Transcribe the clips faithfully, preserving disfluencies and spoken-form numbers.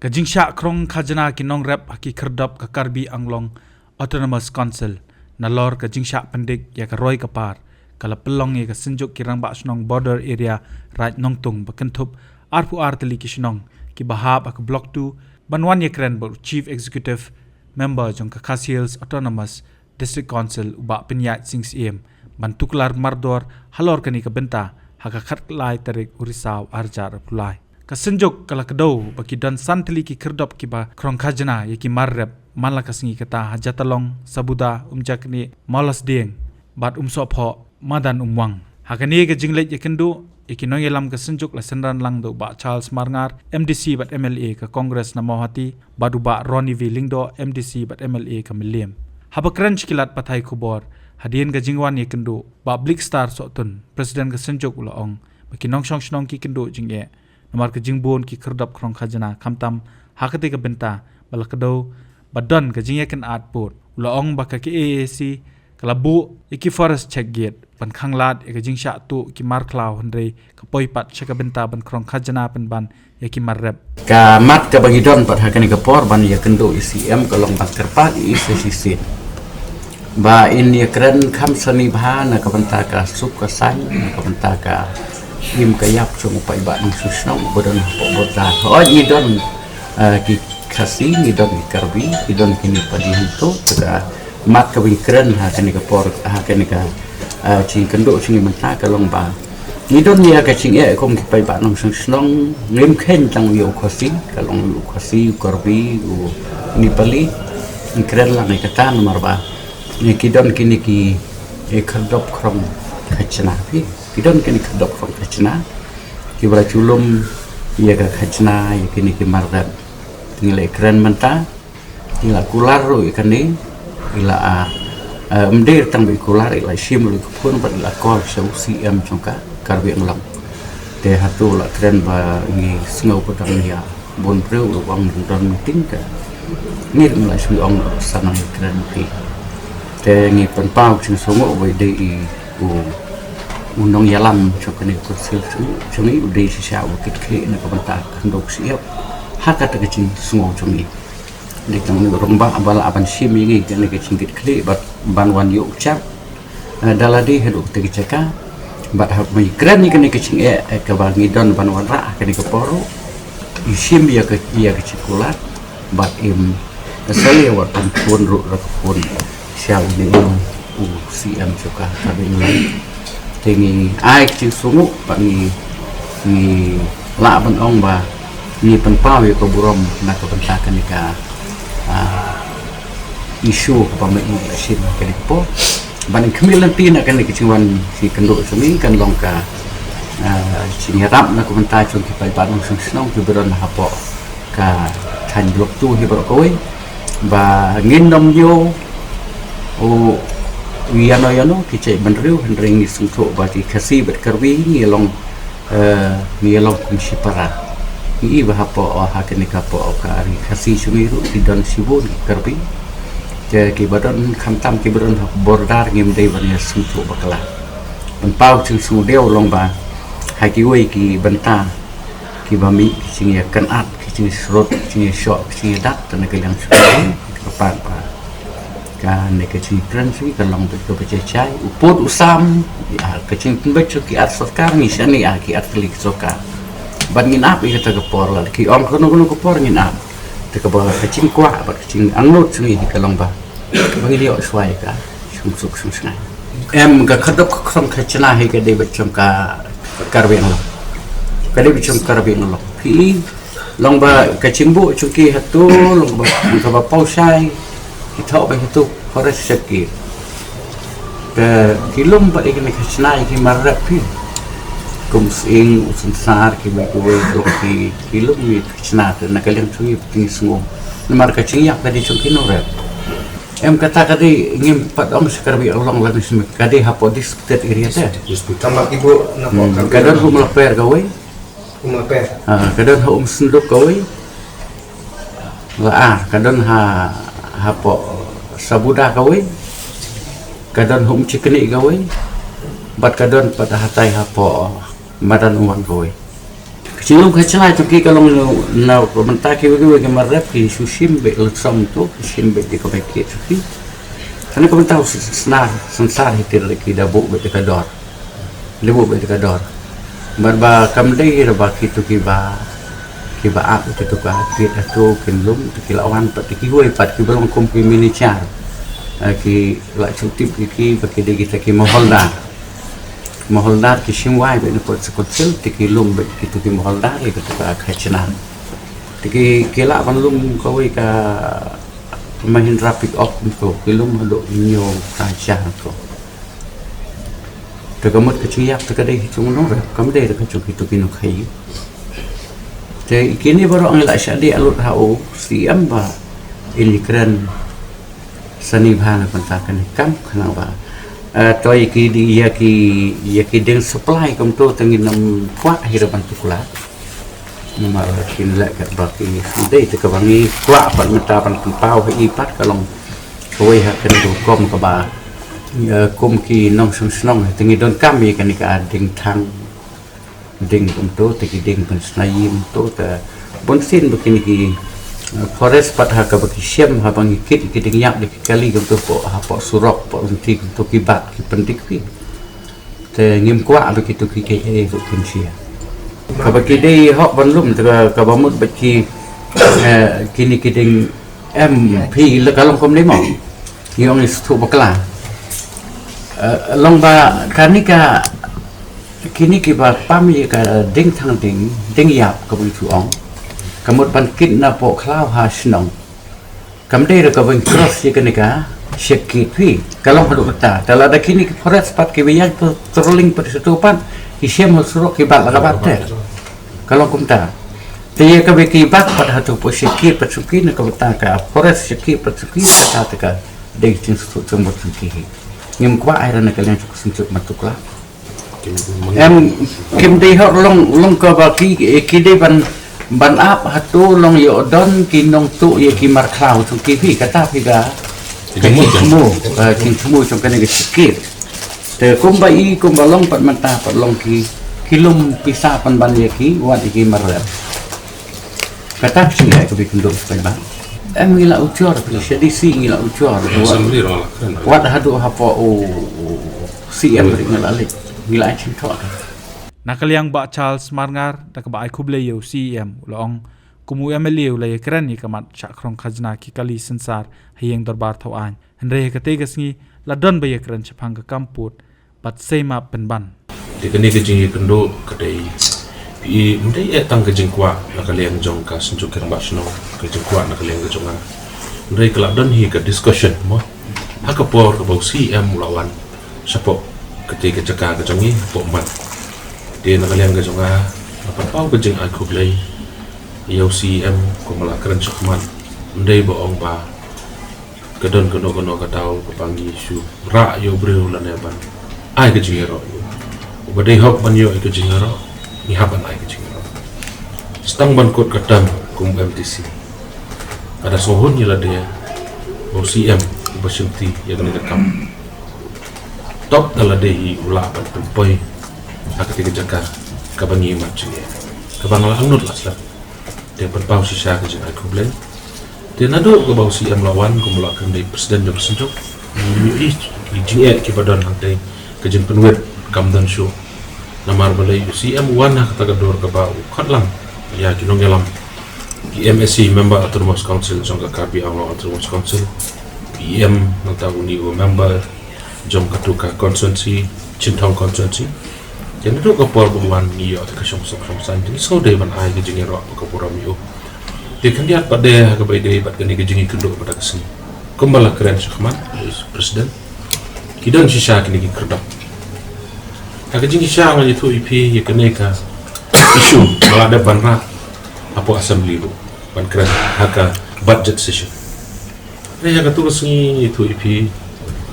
Ka jingshah krong khajna ki nongrep ha ki khyrdop ka Karbi Anglong Autonomous Council, nalor ka jingshah pyndik ïa ka roi ka par, ka la pynlong ïa ka Synjuk ki Rangbah Shnong Border Area Raid Nongtung ba kynthup arphew ar tylli ki shnong kiba hap ha ka Block two, ban wan ïakren bad u Chief Executive Member jong ka Khasi Hills Autonomous District Council, u Bah Pynïaid Sing Syiem, ban tuklar mardor halor kane ka bynta ha ka khatlai tarik u Risaw arhajar arphew lai. Ka Synjuk ka la kdew ba ki don san tylli ki khyrdop kiba krong khajna ïa ki mar rep man la ka sngi, kata ha Jatalong, Sabuda, Umjaknieh, Mawlasdieng bad Umsohphoh, madan Umwang. Ha kane ka jingleit ïakynduh ïa ki nongïalam ka Synjuk la synran lang da u Bah Charles Marngar, M D C bad M L A ka Congress na Mawhati, bad u Bah Ronnie V Lyngdoh, M D C bad M L A ka Mylliem. Haba kren sha ki lad pathai khubor hadien ka jingwan ïakynduh, Bah Blickstar Sohtun, President ka Synjuk, u la ong ba ki nongshong shnong ki kynduh jingeh namar ka jingbun ki khyrdop krong khajna, khamtam ha katei ka bynta ba la kdew ba don ka jingïakynad pud. U la ong ba ka K A A C ka la buh ïa ki forest check gate ban khanglad ïa ka jingshah tuh ki mar khlaw, hynrei ka poi pat sha ka bynta ban krong khajna pynban ïa ki mar rep. Ka mat kaba ngi don pat ha kane ka por ban ïakynduh ïa C M ka long ban kyrpad ïa i sa shisien ba in ïakren kham sani bha na ka bynta ka suk ka saiñ, na ka bynta ka im ka ïap jong u paidbah nongshong shnong ba don hapoh border. Hooid, ngi don, eh, ki Khasi, ngi don ki Karbi, ngi don ki Nepali hangto, te ka mat kaba ngi kren ha kane ka por, ha kane ka, eh, jingkynduh jong ngi mynta ka long ba ngi don ïa ka jingeh kum ki paidbah nongshong shnong, ngim kheiñ tang ïa u Khasi, ka long u Khasi, u Karbi, u Nepali, ngi kren lang ïa kata namar ba ngi, ki don kine ki, eh, khyrdop krong khajna phi. Ki don kine ki khyrdop krong khajna kiba la ju lum ïa ka khajna ïa kine ki mar rep. Ngi la kren mynta, ngi la kular ruh ïa kane, ngi la, ah, ah, ym dei tang ba ngi kular, ngi la shim ruh ïa ka phone bad ngi la call sha u C M jong ka Karbi Anglong. Te hato la kren ba ngi sngew ba dang ïa bun briew ruh ong dang don meeting ka. Ngi ruh ngi la shu ong ruh sa nang ïakren phi. Te ngi pynpaw jingsngewnguh ba i dei i u, u nongïalam jong kane ka council jong ngi, jong ngi u dei shisha uba kit khlieh na ka bynta ka khyndew ka shyiap ha kata ka jingsngew jong ngi. Dei tang u rangbah ba lah ban shim ïa ngi kane ka jingkit khlieh bad ban wan ïoh u jam, eh, da lade haduh kata ka jaka. Bad haba ngi kren ïa kane ka jingeh, eh, kaba ngi don ban wanrah ha kane ka por ruh, i shim ïa ka, ïa ka jingkular bad im, eh, sa leh wat pynphone ruh, ruh ka phone sha une u, u C M jong ka Karbi Anglong. Te ngi ai ka jingsngewnguh bad ngi, ngi lah ban ong ba ngi pynpaw ïa ka burom na ka bynta kane ka, ah, issue kaba ma i la shim ha kane ka por. Ban khmih lynti na kane ka jingwan ïakynduh jong ngi kan long ka, ah, jingïarap na ka bynta jong ki paidbah nongshong shnong kiba don hapoh ka thaiñ Block two hi baroh kawei, ba ngin ym ïoh u ïano ïano ki jaitbynriew, hynrei ngi sngewthuh ba ki Khasi bad Karbi ngi long, eh, ngi long kum shipara. Ngi i ba hapoh, oh, ha kane ka poh ka ri Khasi jong ngi ruh ki don shibun ki Karbi. Te kiba don, khamtam kiba don ha border, ngim dei ban ïa sngewthuh bakla. Pynpaw jingsngewdiaw long ba ha kiwei ki bynta kiba mih ki jingïakynad, ki jingsyrut, ki jingïashoh, ki jingïadat, te na ka liang jong ngi kyrpad ba kane ka jingkren jong ngi kan long beit kaba jai jai. U pud u sam, ïa ka jingpynbeit jong ki ar sorkar, ngi shaniah ki ar tylli ki sorkar. Bad ngin ap ïa kata ka por, lada ki ong kano kano ka por ngin ap. Te kaba ka jingkwah bad ka jingangnud jong ngi hi ka long ba, ba ngin ïoh shuwa ïa ka jingsuk jingsngain. Em, ka khyrdop ka krong khajna hi ka dei beit jong ka Karbi Anglong. Ka dei beit jong ka Karbi Anglong. Phi i, long ba ka jingbuh jong ki hato, long ba kaba paw shai, ki thoh ba hato forest check gate. Te ki lum pat ïa kine ki khajna ïa ki mar rep phi. Kum Sying, u Synsar, kiwei kiwei, ki, ki lum ïa ki khajna te na ka liang jong ngi pat ngi sngew. Namar ka jingïap ka dei jong ki nongrep. Em, kata ka dei, ngim pat ong sha Karbi Anglong lane sha, ka dei hapoh disputed area te. Tang ba ki buh na poh, hmm, ka don ha Umlaper kawei. Umlaper. Ah, ka don ha Umsynduk kawei. La ar, ka don ha, hapoh Sabuda kawei. Ka don ha Umjiknieh kawei. Bad ka don pat hatai hapoh Madan Umwang kawei. Ki lum khajna jong ki ka long na, na ka bynta kiwei kiwei ki mar rep ki shu shim beit lynsom to, ki shim beit ïa ka bai kit jong ki. Kane ka bynta u snar, synsar hi te lada ki da buh beit ïa ka dor. Da buh beit ïa ka dor. Bad ba kam dei hi ba kito kiba, kiba ap ïa kito ka kit hato kin lum, te ki la wan pat te kiwei pat kiba long kum ki manager. Eh, ki la shu tip ki, ki ba ki dei kita ki maholdar. Maholdar ki shim wai beit na pdeng sa council, te ki lum beit kito ki maholdar ïa kito ka khajna. Te ki, ki lah ban lum kawei ka Mahindra pick up kumto, ki lum haduh hynñiew phew hajar kumto. Te ka mut ka jingïap te ka dei ha jong u nongrep, kam dei ka jong kito ki nongkhaïi. Te kine baroh ngi la shah dei lut ha u C M ba in ïakren sani bha na ka bynta kane ka kam, khnang ba, eh, to ïa ki di, ïa ki, ïa ki dieng supply kumto te ngin ym kwah hi ruh ban tuklar. Namar kin leh katba ki dei, te kaba ngi kwah pat mynta ban pynpaw ha i pat ka long kawei ha kane ka rukom kaba, eh, kum ki nongshong shnong te ngi donkam ïa kane ka dieng thang, dieng kumto, te ki dieng pynsngew kumto, te bunsien ba kine ki, eh, forest pat ha kaba ki shem haba ngi kit ki dieng ïap da ki kali kumto, hapoh, hapoh surok, hapoh lynti kumto ki bat ki pyndik phi. Te ngim kwah ba kito ki, ki, ki, ki, ki, kaba ki dei hok ban lum, te ka, kaba mut ba ki, eh, kine ki dieng em phi la ka long kumne mo. Ngi ong ngi sngewthuh bakla. Eh, long ba kane ka, kine kiba pam ïa ka dieng thang dieng, dieng ïap kaba ngi shu ong. Ka mut ban kit napoh khlaw ha shnong. Kam dei ruh ka ban cross ïa kane ka Shakit phi. Ka long haduh katta. Te lada kine ki forest pat kiba ïaid patrolling pat sha to pat, ki shem ha surok ki bat la ka bat te. Ka long kumta. Te ïa kaba ki bat pat hato hapoh Shakit pat shuki na ka bynta ka forest Shakit pat shuki, kata te ka dei jingsngewthuh jong ki hi. Ngim kwah ai ruh na ka liang jong ka seng jong ban tuklar. Em, kim dei hok long, long kaba ki, ki dei ban, ban ap hato long ïoh don ki nongtuh ïa ki markhlaw jong ki phi, kata phi ka, ka jingthmu, ka jingthmu jong kane ka Shakit. Te kumba i, kumba long pat mynta pat long ki, ki lum pisa pynban ïa ki, wat ïa ki mar rep. Kata ka jingeh kaba kynduh pynban. Em, ngi la ujor, phi sha D C ngi la ujor. Wat, wat haduh hapoh u, u C M ruh ngi la leit. Ngi la ai jingthoh. Na ka liang Bah Charles Marngar, da kaba ai khublei ïa u C M, u la ong, kum u M L A u la ïakren ïa ka mat shah khrong khajna ki kali synsar ha ïing dorbar thaw aiñ. Hynrei ha katei ka sngi, la don ba ïakren shaphang ka kam pud, bad sei map pynban. Te kane ka jingïakynduh ka dei, phi, ym dei eh tang ka jingkwah na ka liang jong ka Synjuk Rangbah Shnong, ka jingkwah na ka liang ka jong nga. Hynrei ka la don hi ka discussion mo. Ha ka por kaba u C M u la wan shapoh katei ka jaka ka jong ngi hapoh Mad. Te na ka liang ka jong nga, nga pynpaw ka jingai khublei ïa u C M kumba la kren shakhmat. Ym dei ba ong ba ka don kano kano ka daw kaba ngi shu rah ïa u briew lane ban ai ka jingïaroh ïa u. Uba dei hok ban ïoh ïa ka jingïaroh, ngi hap ban ai ka jingïaroh. Sdang ban kut ka term kum M D C, ka da sngewhun ïa lade ba u C M uba shimti ïa kane ka kam. Top da lade hi u lah ban pynpoi ha katei ka jaka kaba ngi mat jingeh, kaba nga la angnud la slem. Te pynpaw shisha ka jingai khublei. Te naduh kaba u C M la wan kum u la kren da i president jong ka Synjuk, ngi ïohi ki jingeh kiba don hangtei, ka jingpynwit kam don shuh. Namar balei u C M u wan ha kata ka dur kaba u khot lang ïa ki nongïalam, ki M A C, member Autonomous Council jong ka Karbi Anglong Autonomous Council, P M, nangta une u member jong katu ka constituency, Chinthong constituency. Te naduh ka por ba u wan ngi ïoh ka shongsuk shongsaiñ, te ngi sngewdei ban ai ka jingïaroh bad ka burom ïa u. Te khyndiat pat de ha kaba ïadei bad kane ka jingïakynduh mynta ka sngi, kumba la kren shakhmat u president, ki don shisha kine ki khyrdop. Ha ka jingshisha ngan ïathuh ïa phi ïa kane ka issue ba la dep ban rah hapoh assembly ruh, ban kren ha ka budget session. Hynrei ha katu ka sngi ngi ïathuh ïa phi,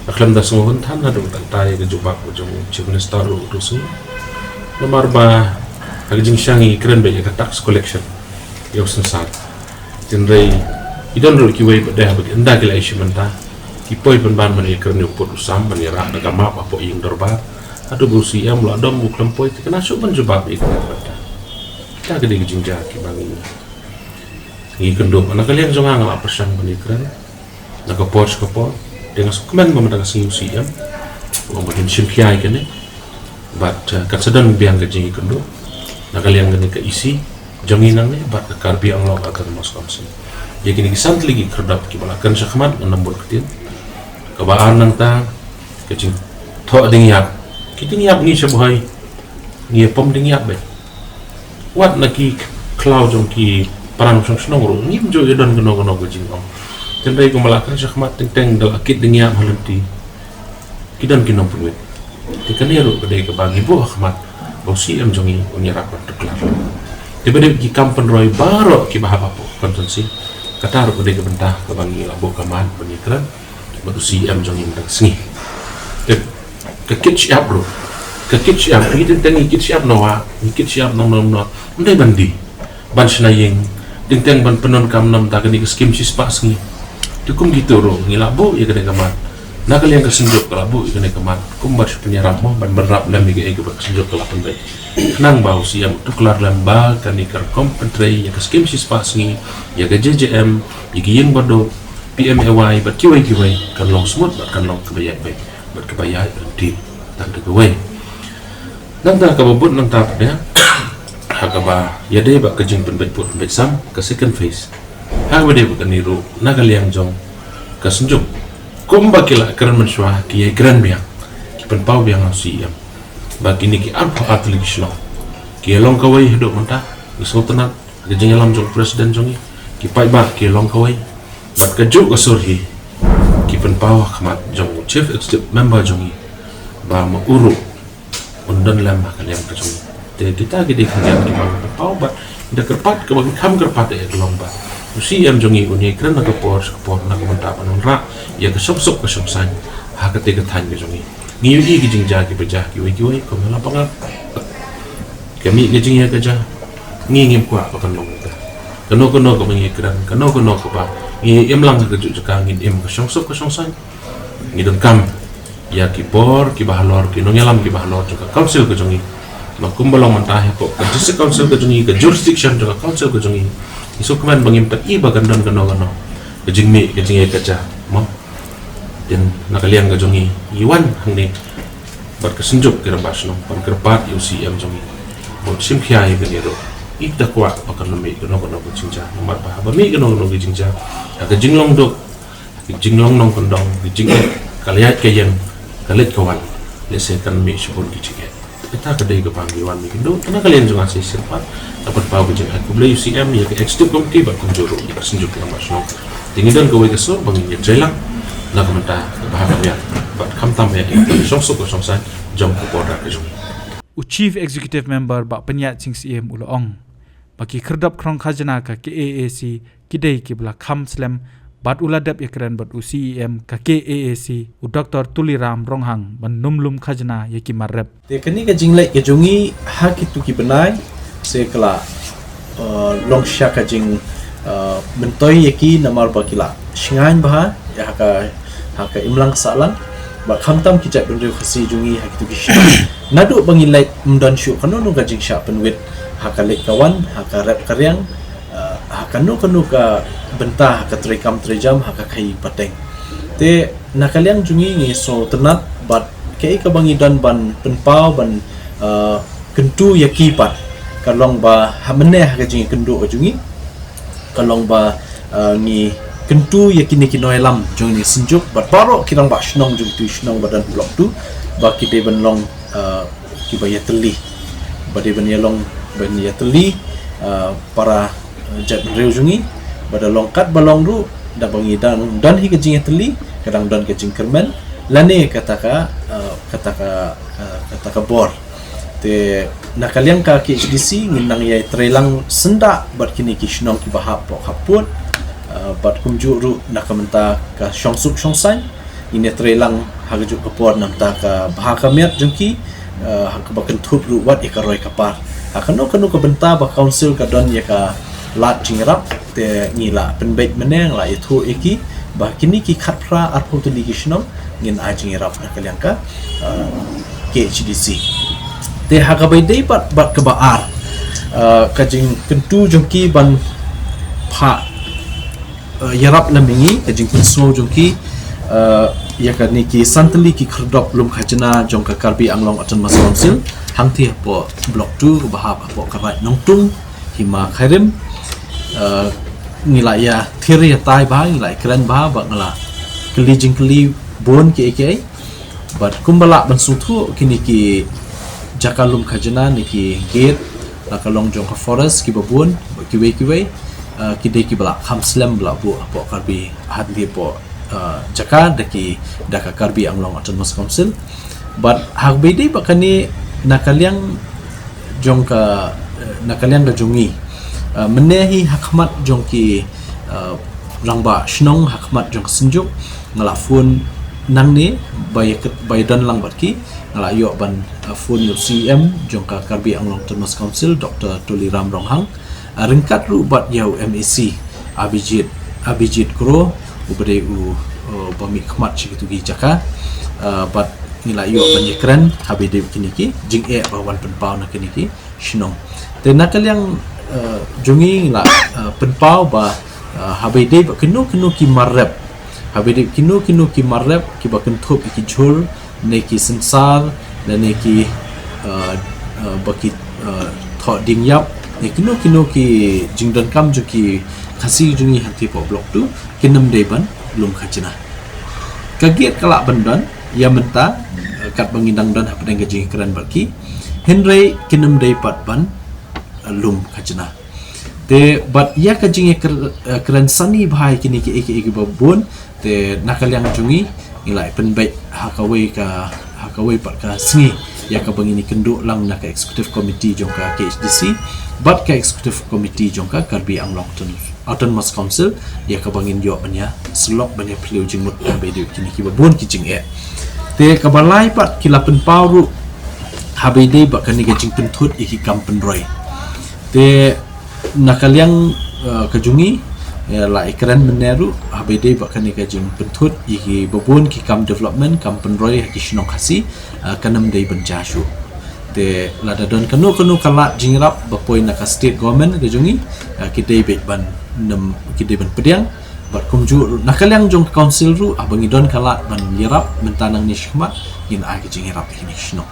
nga khlem da sngewhun than haduh katta ïa ka jubab ka jong u Chief Minister ruh katu ka sngi. Namar ba ha ka jingshisha ngi kren beit ïa ka tax collection, ïa u synsar. Hynrei ki don ruh kiwei pat de haba ki ynda ki la issue mynta, ki poi pynban ban ïakren ïa u pud u sam, ban ïarah da ka map hapoh ïing dorbar. Haduh ba u C M u la dom, u khlem poi, te kane shuh ban jubab ïa ka mynta. Ka dei ka jingjia kiba ngi, ngi kynduh. Na ka liang jong nga, nga la pyrshang ban ïakren na ka por sha ka por. Te nga sngewkmen ba mynta ka sngi u C M u ong ba ngin shim khia ïa kane. Bad, eh, kan sa don biang ka jingïakynduh na ka liang kane ka E C jong ngi nangne bad ka Karbi Anglong Autonomous Council. Ïa kine ki san tylli ki khyrdop kiba la kren shakhmat, ngan ym bun ktien. Kaba ar nangta ka jingthoh ding ïap. Ki ding ïap ngi sha Bhoi, ngi ïa pom ding ïap beit. Wat na ki khlaw jong ki para nongshong shnong ruh ngim ju ïa don kano kano ka jingong. Hynrei kumba la kren shakhmat, teng teng da la kit ding ïap ha lynti, ki don ki nongpynwit. Te kane ruh ka dei kaba ngi buh ha khmat ba u C M jong ngi un ïarap ban tuklar. Te ba dei ki kam pynroi baroh kiba hap hapoh constituency, kata ruh ka dei ka bynta kaba ngi la buh khmat ban ïakren bad u C M jong ngi mynta ka sngi. Te ka kit shyiap ruh, ka kit shyiap, ngi teng teng ngi kit shyiap na wah, ngi kit shyiap na no na no, ym dei ban die ban shna ïing, teng teng ban pyndonkam namar kane ka skim shispah sngi. Te kum kito ruh ngi la buh ïa kane ka mat. Na ka liang ka Synjuk ka la buh ïa kane ka mat kumba shu pynïarap mo, ban bynrap lem ïa kaei kaba ka Synjuk ka la pynbeit. Khnang ba u C M u tuklar lem ba kane ka rukom pyntrei ïa ka skim shispah sngi, ïa ka J J M, ïa ka ïing baduk, P M A Y bad kiwei kiwei kan long smooth bad kan long kaba ïaid beit bad kaba ïaid ryntih tang da kawei. Nangta kaba bud nangta pat de, ha kaba ïadei bad ka jingpynbeit pud pynbeit sam, ka second phase. Ha kaba dei bad kane ruh na ka liang jong ka Synjuk, kumba ki la kren mynshuwa, ki ïakren biang, ki pynpaw biang ha u C M ba kine ki arphew ar tylli ki shnong ki ïa long kawei haduh mynta. Ngi sngewtynnat ha ka jingïalam jong u President jong ngi, ki paidbah ki ïa long kawei. Bad kajuh ka sur hi ki pynpaw ha khmat jong u Chief Executive Member jong ngi ba ma u ruh un don lem ha ka liang ka jong ngi. Te kita ki dei ki jait kiba ngi pynpaw bad da kyrpad kaba ngi kham kyrpad ïa ka long ba u C M jong ngi un ïakren na ka por sha ka por na ka bynta ban wanrah ïa ka shongsuk ka shongsaiñ ha kata ka thaiñ ka jong ngi. Ngi ïohi ki jingjia kiba jia kiwei kiwei, kumba la pangap, ka mih ka jingïakajia. Ngi ngim kwah ba kan long kata. Kano kano kaba ngi kren, kano kano kaba ngi im lang ha kajuh jaka, ngin im ka shongsuk ka shongsaiñ. Ngi donkam ïa ki bor kiba halor, ki nongïalam kiba halor jong ka council ka jong ngi. Ma kumba long mynta hapoh ka District Council ka jong ngi, ka jurisdiction jong ka council ka jong ngi, ngi sngewkmen ba ngim pat i ba kan don kano kano ka jingmih ka jingïakajia mo. Te na ka liang ka jong ngi, ngi wan hangne bad ka Synjuk ki Rangbah Shnong ban kyrpad ïa u C M jong ngi ba un shim khia ïa kane ruh. Ngim da kwah ba kan mih kano kano ka jingjia, namar ba haba mih kano kano ka jingjia, ha ka jinglong duk, ha ka jinglong nongkyndong, ka jingeh, ka leit ka ïeng, ka leit ka wan, lehse kan mih shibun ki jingeh. Kata ka dei kaba ngi wan ngi kynduh. Te na ka liang jong nga sa shisien pat, nga pynpaw ka jingkhublei ïa u C M, ïa ka Executive Committee bad kumjuh ruh ïa ka Synjuk ki Rangbah Shnong. Te ngi don kawei ka sur ba ngin ïatreilang na ka bynta ka bha ka miat bad khamtam ïa ka shongsuk ka shongsaiñ jong ka border ka jong ngi. U Chief Executive Member Bah Pynïaid Sing Syiem u la ong ba ki khyrdop khrong khajna ka K A A C ki dei kiba la kham slem bad u la dep ïakren bad u C E M ka K A A C, u Doctor Tuliram Ronghang, ban ym lum khajna ïa ki mar rep. Te kane ka jingleh ka jong ngi ha kitu ki bnai se ka la, uh, long sha ka jing, uh, myntoi ïa ki namar ba ki la shngaiñ bha ïa ha ka, ha ka imlang sahlang. Bad khamtam ki jaitbynriew Khasi jong ngi ha kitu ki shnong, naduh ba ngi leit ym don shuh kano kano ka jingshah pynwit ha ka leit ka wan, ha ka rep ka riang, uh, ha kano kano ka bynta, ha ka treikam treijam, ha ka khaii pateng. Te na ka liang jong ngi ngi sngewtynnat bad kaei kaba ngi don ban pynpaw ban, uh, kyntu ïa ki pat ka long ba ha mynne ha ka jingïakynduh ka jong ngi ka long ba, uh, ngi kyntu ïa kine ki nongïalam jong ngi Synjuk bad baroh ki rangbah shnong jong kitu ki shnong ba don block two ba ki dei ban long, uh, kiba ïatylli, ba dei ban ïalong, ban ïatylli, uh, para, uh, jaitbynriew jong ngi, ba da long katba long ruh, da ba ngi dang don hi ka jingïatylli, ka dang don ka jingkyrmen lane kata ka, uh, kata ka, uh, kata ka bor. Te na ka liang ka K H A D C ngin nang ïatreilang syndah bad kine ki shnong kiba hap pok hap pud, uh, bad kumjuh ruh na ka bynta ka shongsuk shongsaiñ. Ngin ïatreilang ha kajuh ka por na ka bynta ka bha ka miat jong ki, uh, ha kaba kynthup ruh wat ïa ka roi ka par. Ha kano kano ka bynta ba council ka don ïa ka lad jingïarap, te ngi la pynbeit mynne, la ïathuh ïa ki ba kine ki khatphra arphew tylli ki shnong ngin ai jingïarap na ka liang ka, uh, K H A D C. Te ha kaba ïadei bad, bad kaba ar, Uh, ka jingkyntu jong ki ban phah, uh, ïarap lem ïa ngi, ka jingpynsngew jong ki, uh, ïa kane ki san tylli ki khyrdop lum khajna jong ka Karbi Anglong Autonomous Council, hangtei hapoh Block two, kaba hap hapoh ka Raid Nongtung, Hima Khyrim. Uh, ngi la ïa thir ïa tai bha, ngi la ïa kren bha, bad nga la kylli jingkylli bun kiei kiei. Bad kumba lah ban sngewthuh, kine ki jaka lum khajna ne ki gate, la ka long jong ka forest, kiba bun, kiwei kiwei, uh, ki dei kiba la kham slem ba la buh hapoh Karbi, hangtei hapoh, uh, jaka da ki, da ka Karbi Anglong Autonomous Council. Bad haba ïadei bad kane, na ka liang jong ka, uh, na ka liang ka jong ngi, uh, mynne hi ha khmat jong ki, uh, rangbah shnong, ha khmat jong ka Synjuk, nga la phone nangne ba ïa, ba ïa don lang bad ki. Nga la ïoh ban, uh, phone ïa u C E M jong ka Karbi Anglong Autonomous Council, Doctor Tuliram Ronghang, uh, ryngkat ruh bad ïa u M A C, Abhijit, Abhijit Kro, uba dei u, uh, ba mih khmat sha kitu ki jaka. Uh, bad ngi la ïoh ban ïa kren haba ïadei bad kine ki jingeh ba wan pynpaw na kine ki shnong. Te na ka liang, uh, jong ngi la, uh, pynpaw ba, uh, haba ïadei bad kino kino ki mar rep, haba ïadei bad kino kino ki mar rep kiba kynthup ïa ki jhur, ne ki synsar, ne, ne ki, uh, uh, ba ki, uh, thoh dieng ïap, ne kino kino ki jingdonkam jong ki Khasi jong ngi hangtei hapoh Block two, kin ym dei ban lum khajna. Ka gate ka lah ban don ïa mynta, uh, katba ngi dang don hapdeng ka jingkren bad ki. Hynrei kin ym dei pat ban, uh, lum khajna. Te bad ïa ka jingkren, uh, kren sani bha ïa kine kiei kiei kiba bun, te na ka liang jong ngi, ngi la ïa pynbeit ha kawei ka, ha kawei pat ka sngi, ïa kaba ngin ïakynduh lang na ka executive committee jong ka K H D C bad ka executive committee jong ka Karbi Anglong Auton-, Autonomous Council, ïa kaba ngin ïoh ban ïa syllok ban ïa phylliew jingmut haba ïadei bad kine kiba bun ki jingeh. Te kaba lai pat, ki la pynpaw ruh haba ïadei bad kane ka jingpynthut ïa ki kam pynroi. Te na ka liang, uh, ka jong ngi, uh, la ïa kren mynne ruh haba ïadei bad kane ka jingpynthut ïa kiba bun ki kam development, kam pynroi ha ki shnong Khasi, uh, kan ym dei ban jia shuh. Te lada don kano kano ka lad jingïarap ba poi na ka state government ka jong ngi, uh, ki dei beit ban nym, ki dei ban pdiang. Bad kumjuh ruh na ka liang jong ka council ruh, haba ngi don ka lad ban ïarap mynta nangne shakhmat, ngin ai ka jingïarap ha kine ki shnong.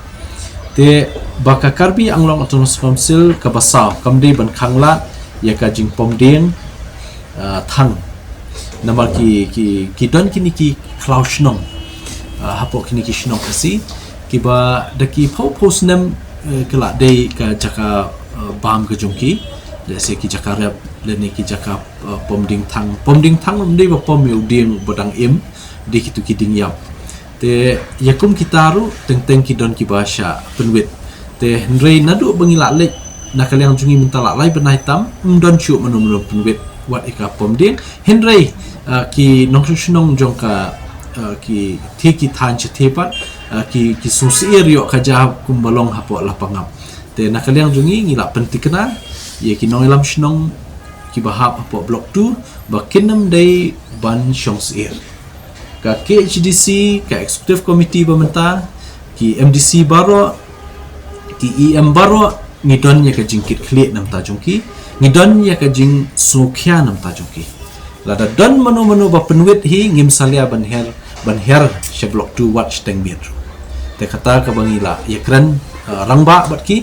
Te ba ka Karbi Anglong Autonomous Council kaba saw kam dei ban khanglad ïa ka jingpom dieng, uh, thang. Namar ki, ki, ki don kine ki khlaw shnong, uh, hapoh kine ki shnong Khasi, kiba da ki phew phew snem, uh, ki la dei ka jaka, uh, bam ka jong ki, lehse ki jaka rep, lane ki jaka, uh, pom dieng thang. Pom dieng thang ym dei ba pom ïa u dieng ba dang im, dei kitu ki dieng ïap. Te ïa kum kita ruh teng teng ki don kiba shah pynwit. Te hynrei naduh ba ngi la leit na ka liang jong ngi mynta la lai bnai tam, ym don shuh mano mano pynwit wat ïa ka pom dieng. Hynrei, uh, ki nongshong shnong jong ka, uh, ki thie ki thaiñ shatei pat, uh, ki, ki sngewsyier ïoh ka jia kumba long hapoh Lapangap. Te na ka liang jong ngi, ngi la pynthikna ïa ki nongïalam shnong kiba hap hapoh Block two ba kin ym dei ban shong syier. Ka K H D C, ka executive committee ba mynta, ki M D C baroh, ki E M baroh, ngi don ïa ka jingkitkhlieh na bynta jong ki, ngi don ïa ka jingsngewkhia na bynta jong ki. Lada don mano mano ba pynwit hi, ngim salia ban her, ban her sha Block two wat shiteng miet ruh. Te kata kaba ngi la ïa kren, uh, rangbah bad ki,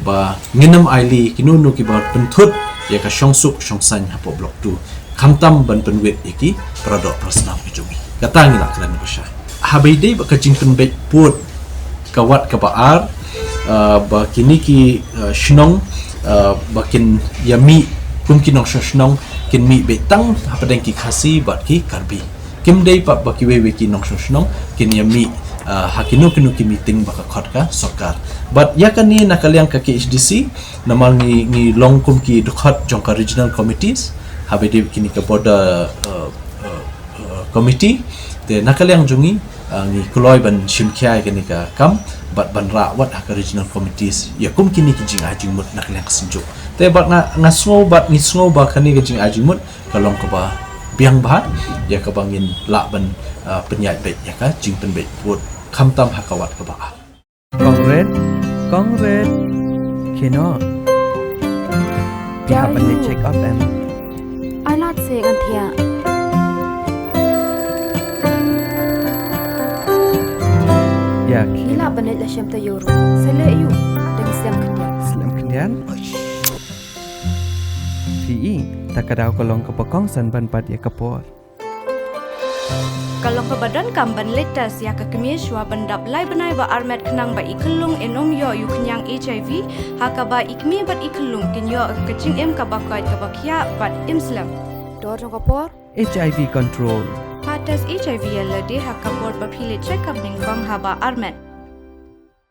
ba ngin ym ailad kino kino kiba pynthut ïa ka shongsuk shongsaiñ hapoh Block two, khamtam ban pynwit ïa ki paradoh parasnam ka jong ngi. Kata ngi la kren ba shai. Haba ïadei bad ka jingpynbeit pud, ka wat kaba ar, uh, ba kine ki, uh, shnong, uh, ba kin ïa mih kum ki nongshong shnong, kin mih beit tang hapdeng ki Khasi bad ki Karbi. Kim dei pat ba kiwei wei ki nongshong shnong kin ïa mih, uh, ha kino kino ki meeting ba ka khot ka sorkar. Bad ïa kane na ka liang ka K H D C, namar ngi, ngi long kum ki dkhot jong ka regional committees, haba ïadei bad kine ka border, uh, uh, uh, committee. Te na ka liang jong ngi, uh, ngi kloi ban shim khia ïa kane ka kam bad ban rah wat ha ka regional committees ïa kum kine ki jingai jingmut na ka liang ka Synjuk. Te bad nga, nga sngew bad ngi sngew ba kane ka jingai jingmut ka long kaba biang bha, ïa kaba ngin lah ban, uh, pynïaid beit ïa ka jingpynbeit pud khamtam ha ka wat kaba ar. Kong Red, Kong Red, kino. Phi hap ban leit check up em? Ai lad se ngan thiah. Ïa, ngi lah ban leit la shem taïew ruh. Sa leh aïu? Dang slem khyndiat. Slem khyndiat? Phi i, ta ka daw ka long kaba kongsan ban bat ïa ka por. Ka long kaba donkam ban leit test ïa ka kmie shuwa ban dap lai bnai ba armet khnang ba i khyllung in ym ïoh ïa u khñiang H I V, ha kaba i kmie bad i khyllung kin ïoh ka jingim kaba koit kaba khiah bad im slem. Dor jong ka por? H I V control. Pha test H I V ïa lade ha ka por ba phi leit check up nyngkong haba armet.